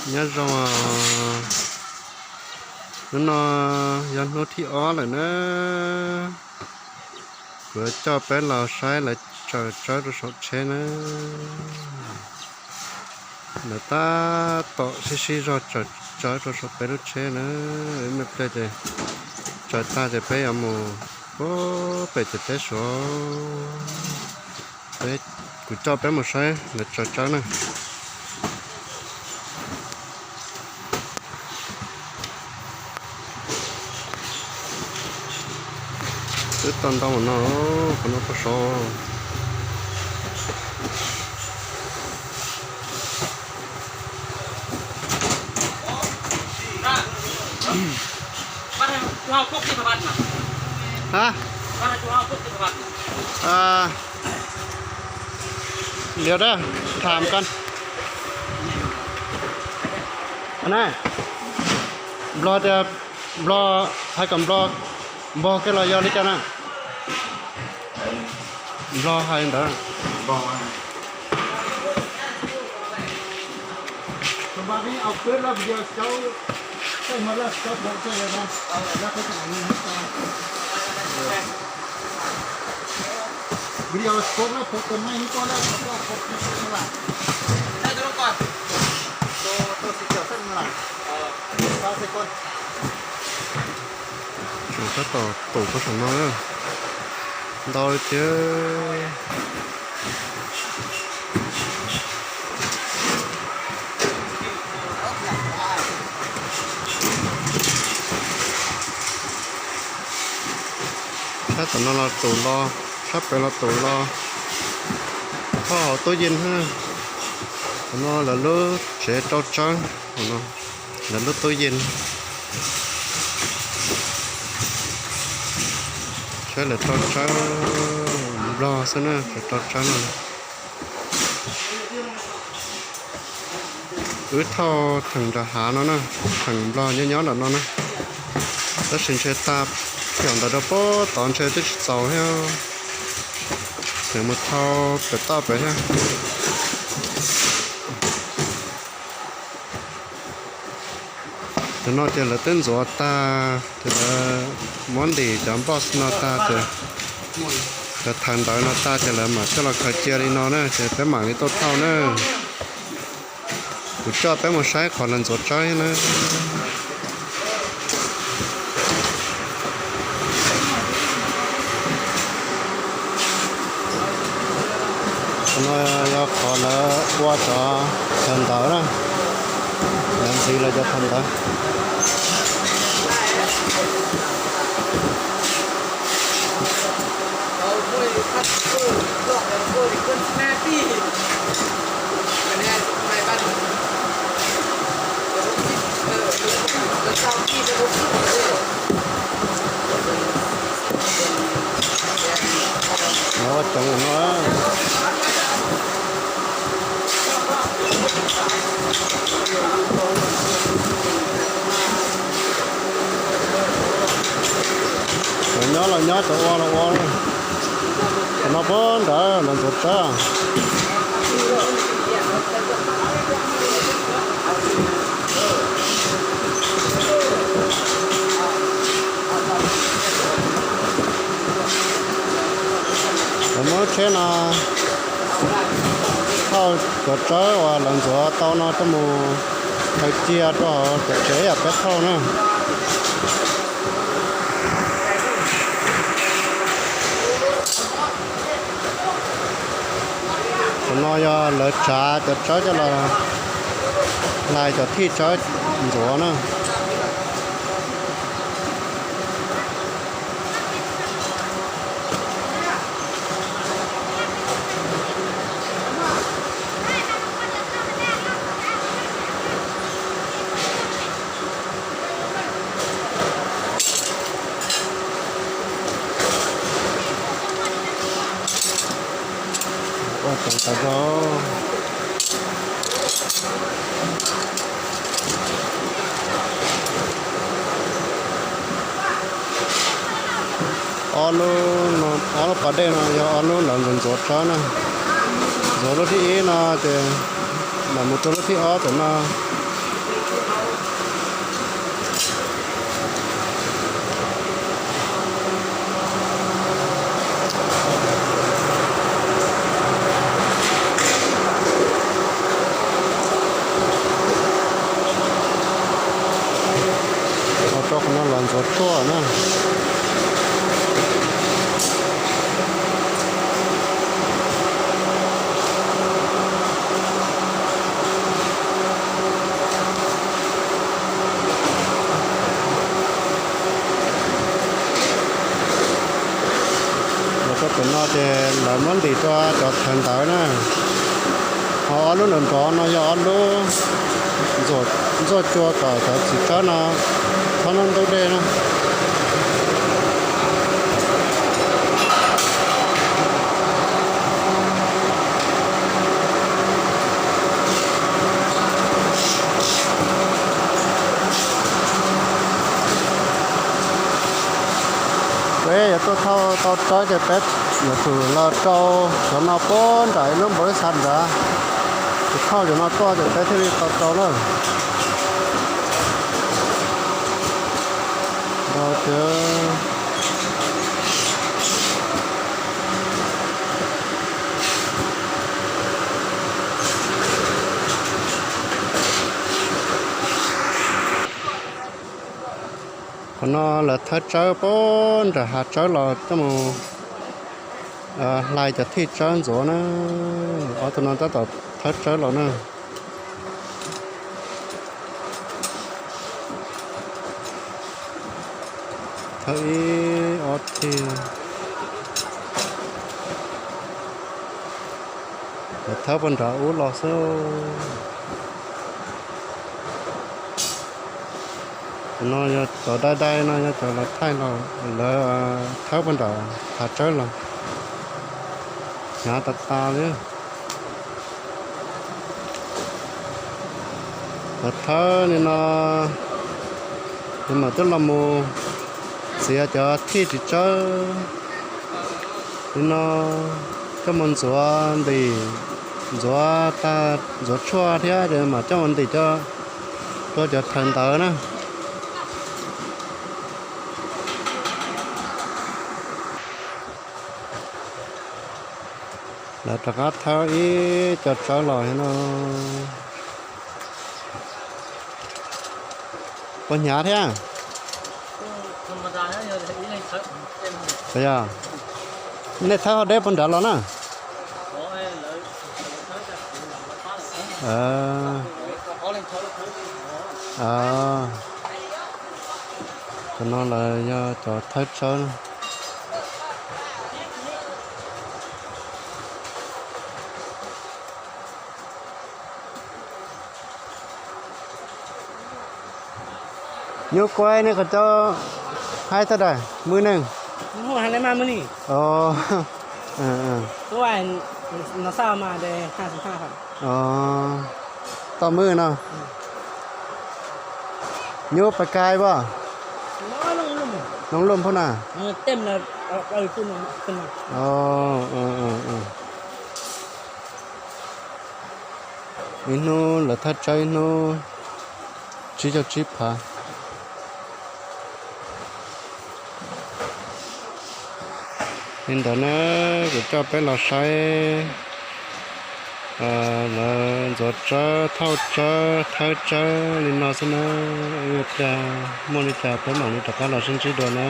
Nyob zoo, hnub no yog hnub thib ob lawm na. Kuv coj peb los saib lawv tsaws tsawb rau saum tsheb na. Lawv tab tom sib sib zog tsaws tsawb rau saum peb lub tsheb na. Ib me pliag ces tsaws tag ces peb yuav mus pem ces peb suav. Peb, kuv coj peb mus saib lawv tsaws tsawb na. Twb tau ntau no, qhov no pag saud. Hab, lia dab tham kan. Npog tias, npog, hais kom npog, npog kiag los yog li cas na? Npog hais ntawd. Tseem tab tom tus pov saum no na, ntau li tiag. Sab tom no los tus los, sab pem los tus los, thauj hauv tub yees. Qhov no lawv lub tsev rau tsawb, lawv lub tub yees. Saib lawv rau tsawb, nplog xwb na, lawv rau tsawb no. Wb thauj theem nram hav no na, theem nplog nyob nyob nram no na. Tab sis ntshe tag, thaum ntawd rau puag tod ntshe twb tsis txaus thiab. Tseem mus thauj pem toj pem thiab. Cov no ces lawv twb ntxuav tag ces lawv muab ntim cov npoj no tag ces, cov theem ntawd no tag ces lawv mam coj los khaws cia li no na, ces peb mam li tuaj thauj na. Kuv coj peb mus saib qhov lawv ntxuav tsawb na. Qhov no yog qhov lawv ua cov theem ntawd na, lawv ntxiv lawv cov theem ntawd. Lawv ua cov no. Cov nyob los nyob, cov ua los ua. Cov no puag nrad lawv ntxuav tsawb. Lawv muab lub tsheb no thauj cov tsawb uas lawv ntxuav tau no coj mus khaws cia rau hauv cov tsev yam peb thauj na. Qhov no yog lawv tsav cov tsawb coj los hlais cov thij tsawb ntxuav na. Ua teev tas zog. Ob lub, ob lub pas dej no yog ob lub lawv ntxuav ntxuav tsawb na. Ntxuav lub thib ib no ces mam mus rau lub thib ob tam no. Los ntxuav tshuaj na. Los rau pem no ces lawv muab ntim rau cov thawv ntawv na. Ho ob lub nraum nrov no yog ob lub ntxuaj cua kom cov txiv tsawb no txhob ntub ntub dej na. Peb yuav tuaj thauj tau tsawb ces peb yuav tsum los rau cov no puag nram ib lub npaum li xav nrad, ces thauj cov no tuaj ces peb thiaj li tau rau na. Los ces qhov no lawv thawb tsawb puag nram hav tsawb los coj mus hlais cov thij tsawb ntxuav na. Ob tug no tab tom thawb tsawb los na. Thawb ib ob thij, thawb puag nram ub los xwb. Cov no yog cov dai dai no yog cov lawv thaij los, lawv thawb puag nram hav tsawb los, hnyav tas tas li. Lawv thawb li no, ces mam coj los mus txiav cov thij txiv tsawb li no, coj mus ntxuav ntim, ntxuav tag ntxuav tshuaj thiab ces mam coj mus ntim rau cov thawv ntawv na. Lawv rov qab thawb ib co tsawb los no. Puas hnyav thiab? Yog, nej thawb ho deb puag nrad los na. Cov no lawv yog cov thawb tsawb na. Nyuj kuaib nej qhov cov haib tag dais mub neej. Toj mub no. Nyuj pas kais puas? Noog luj phoj na. Ib hnub lawv thawb tsawb ib hnub tsib caug tsib phav. Li ntawd na, kuv coj peb los saib lawv ntxuav tsawb, thauj tsawb, thawb tsawb li no xwb na. Ua cas muaj li cas peb mam li rov qab los sib ntsib dua na.